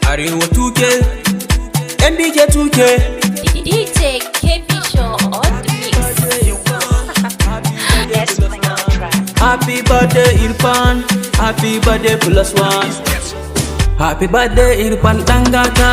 Arewa 2K, MBK 2K. DJ KB Show on the mix. Yes, playing on track. Happy birthday, Irfan. Happy birthday plus one. Happy birthday, Irfan, ɗan gata,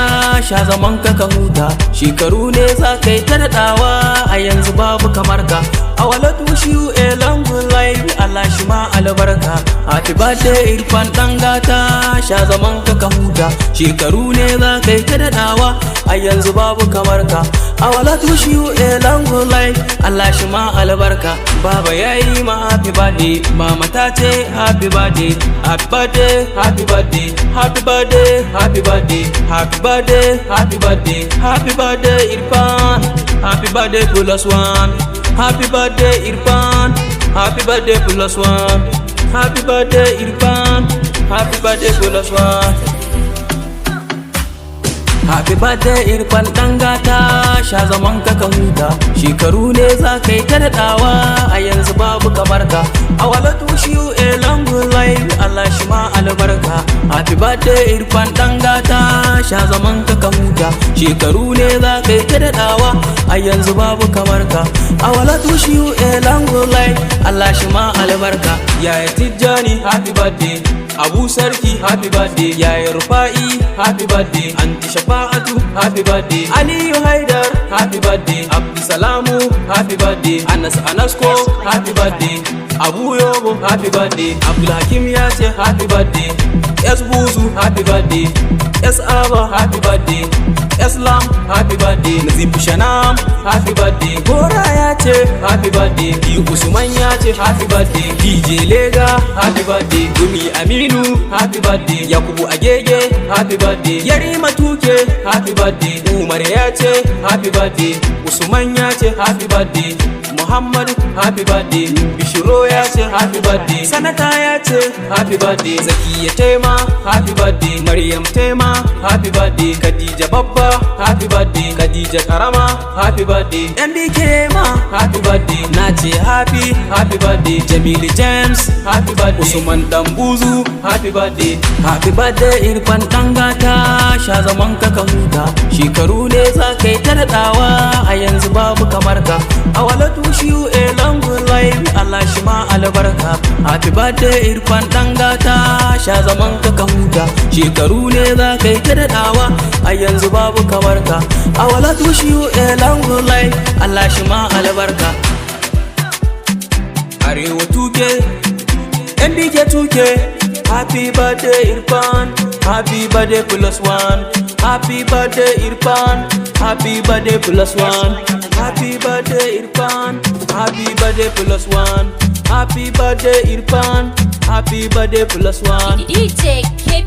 sha zaman ka ka huta. Shekaru ne za ka yi ta daɗawa, a yanzu babu kamar ka. I want to wish you a long good life, Allah shi ma albarka. Happy birthday, Irfan, ɗan gata, sha zaman ka ka huta. Shekaru ne za ka yi ta daɗawa, a yanzu babu kamar ka. I want to wish you a long good life, Allah shi ma albarka. Baba yayi ma happy birthday, mama ta ce happy birthday, happy birthday, happy birthday, happy birthday, happy birthday, happy birthday, happy birthday, happy birthday, Irfan, happy birthday plus one, happy birthday, Irfan, happy birthday plus one, happy birthday, Irfan, happy birthday plus one. Happy birthday, Irfan, ɗan gata, sha zaman ka ka huta. Shekaru ne za ka yi ta daɗawa, a yanzu babu kamar ka. I want to wish you a long good life, Allah shi ma albarka. Happy birthday, Irfan, ɗan gata, sha zaman ka ka huta. Shekaru ne za ka yi ta daɗawa, a yanzu babu kamar ka. I want to wish you a long good life, Allah shi ma albarka. Yaya Tijjani, happy birthday. Abu Sarki, happy birthday. Yaya Rufa'i, happy birthday. Anti Shafa'atu, happy birthday. Aliyu Haidar, happy birthday. Abdulsalamu, happy birthday. Anas Anasko, happy birthday. Abu Yobo, happy birthday. Abdulhakim ya ce happy birthday. S Buzu, happy birthday. S Aba, happy birthday. Islam, happy birthday. Nazifu Shanam, happy birthday. Gora ya ce happy birthday. D Usman ya ce happy birthday. DJ Lega, happy birthday. Gumi Aminu, happy birthday. Yakubu Agege, happy birthday. Yarima Tuke, happy birthday. Umar ya ce happy birthday. Usman ya ce happy birthday. Muhammad, happy birthday. Bishiro ya ce happy birthday. Sanata ya ce happy birthday. Zakiya Tema, happy birthday. Maryam Tema, happy birthday. Khadija Babba, happy birthday. Khadija Karama, happy birthday. MBK ma, happy birthday. Nace happy, happy birthday. Jamilu James, happy birthday. Usman Dambuzu, happy birthday. Happy birthday, Irfan, ɗan gata, sha zaman ka ka huta. Shekaru ne za ka yi ta daɗawa, a yanzu babu kamar ka. I want to wish you a long good life, Allah shi ma albarka. Happy birthday, Irfan, ɗan gata, sha zaman ka ka huta. Shekaru ne za ka yi ta daɗawa, a yanzu babu kamar ka. I want to wish you a long good life, Allah shi ma albarka. Arewa 2K, MBK 2K. Happy birthday, Irfan, happy birthday plus one. Happy birthday, Irfan, happy birthday plus one. Happy birthday, Irfan, happy birthday plus one. Happy birthday, Irfan, happy birthday plus one. DJ KB